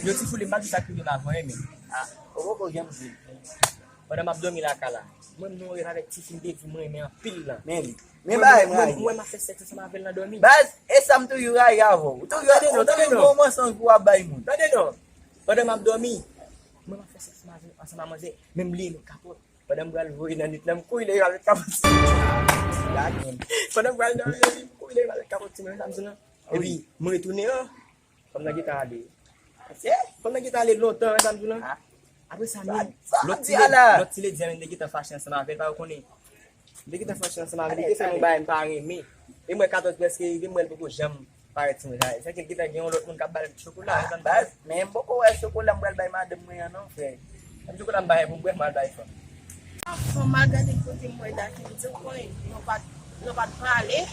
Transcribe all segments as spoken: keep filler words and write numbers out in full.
Yo, Ti Foule, m pa di sa k rive m avan, men. Ah, ou poko janm di. Pandan m ap dòmi lakay la, mwen menm yon rèv avèk ti fi m te di mwen renmen anpil lan. Men, men bagay mwen, mwen, mwen m ap fè sèks ansanm avè l nan dòmi. Baz, e sa m toujou rayi avè w. Ou toujou, tande non, ou toujou tande non. Gon mansonj pou w ap bay moun. Tande non. Pandan m ap dòmi, mwen m ap fè sèks ansanm avè, ansanm a manzè, men m bliye met kapòt. Pandan m pral voye nan nwit lan, m kouri leve avèk kapòt. Pandan m pral dòmi, m kouri leve avèk kapòt ti mwen, sa m di non. Epi, mwen retounen an, fanm nan gentan ale. Fanm nan gentan ale lontan, sa m di non. Apre sa, men, lòt ti ledi, lòt ti ledi a, men, m te gentan fache ansanm avè l, pa ou konnen. M te gentan fache ansanm avè l, li te fè m yon bagay m pa renmen. E mwen, katòz prèske rive, m wè l poko janm parèt sou mwen. Sa fè ke l gentan gen yon lòt moun k ap ba l chokola, ou konprann? Baz, men m poko wè chokola m pral bay madanm mwen an non, frè. Menm chokola m bay pou m bwè, m al bay fanm. Fanm mal gade kote m wè Dakin di w konnen, nou pa t, nou pa t pale.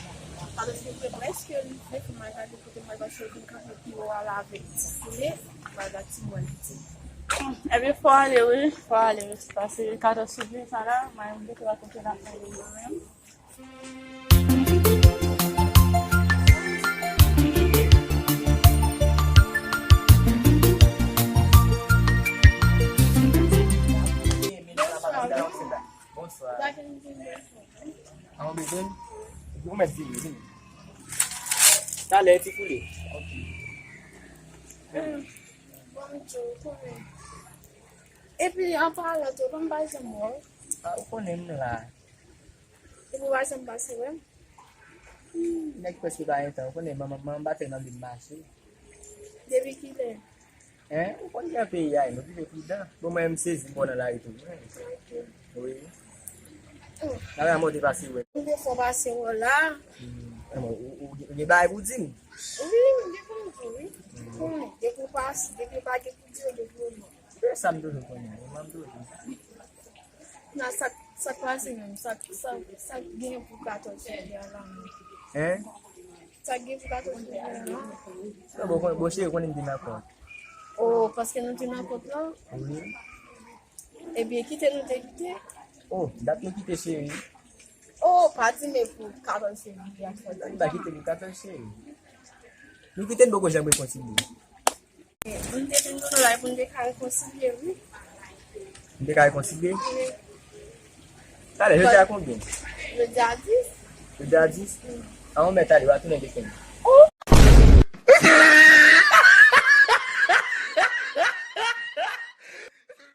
Paske se prèske rive fanm mal gade kote m wè paske l vin kanpe pi wo a la avèk Ti Foule, mal gade ti mwen li di. Ebyen, fò ale wi, fò ale wi, paske katòz sou ven sa la, mwen menm m te rakonte l ap fè mwen menm. Bonswa. An, ou bezwen? Ou mèt vini, vini. Talè, Ti Foule. Ok. Bonjou, kòman? Epi, an palan tou, kòman pa janm wè w? Ah, ou konnen m la. Epi w pa janm pase wè m? Hmm, nèg prèske pa gen tan. Ou konnen manman, manman pa tèlman vin mache. Depi kilè? Hein? Ou konn jan peyi a ye, nou viv pridan. Bon, mwen, m sezi m pran nan lari tou. Ok. Wi. Oh. Lari a monte pase wè. M te fò pase wè w la. Hmm. Ou, ou, ou gen bagay pou di m? Wi, m gen pou m di w, wi. Hmm. Konnen, depi w pase, depi w pa gen pou di w, depi w non. Se sa m toujou konnen, manman m toujou. Nan sa, sa k pase menm, sa, sa, sa k gen pou katòz fevriye a la menm? Hein? Sa k gen pou katòz fevriye a la? Non, bon, bon, cheri, konnen m te nan kont. Oh, paske nou te nan kont lan? Wi. Ebyen, kite nou te kite? Oh, dat nou kite, cheri. Oh, pa di men pou katòz fevriye a. Nou pa kite pou katòz, cheri. Nou kite, n poko janm rekonsilye. M te vin kote w la pou n te ka rekonsilye, wi. Nou te ka rekonsilye? Wi. Talè, jodi a konbyen? Jodi a dis. Jodi a dis? Wi. An, ou mèt ale, w a tounen dekenn.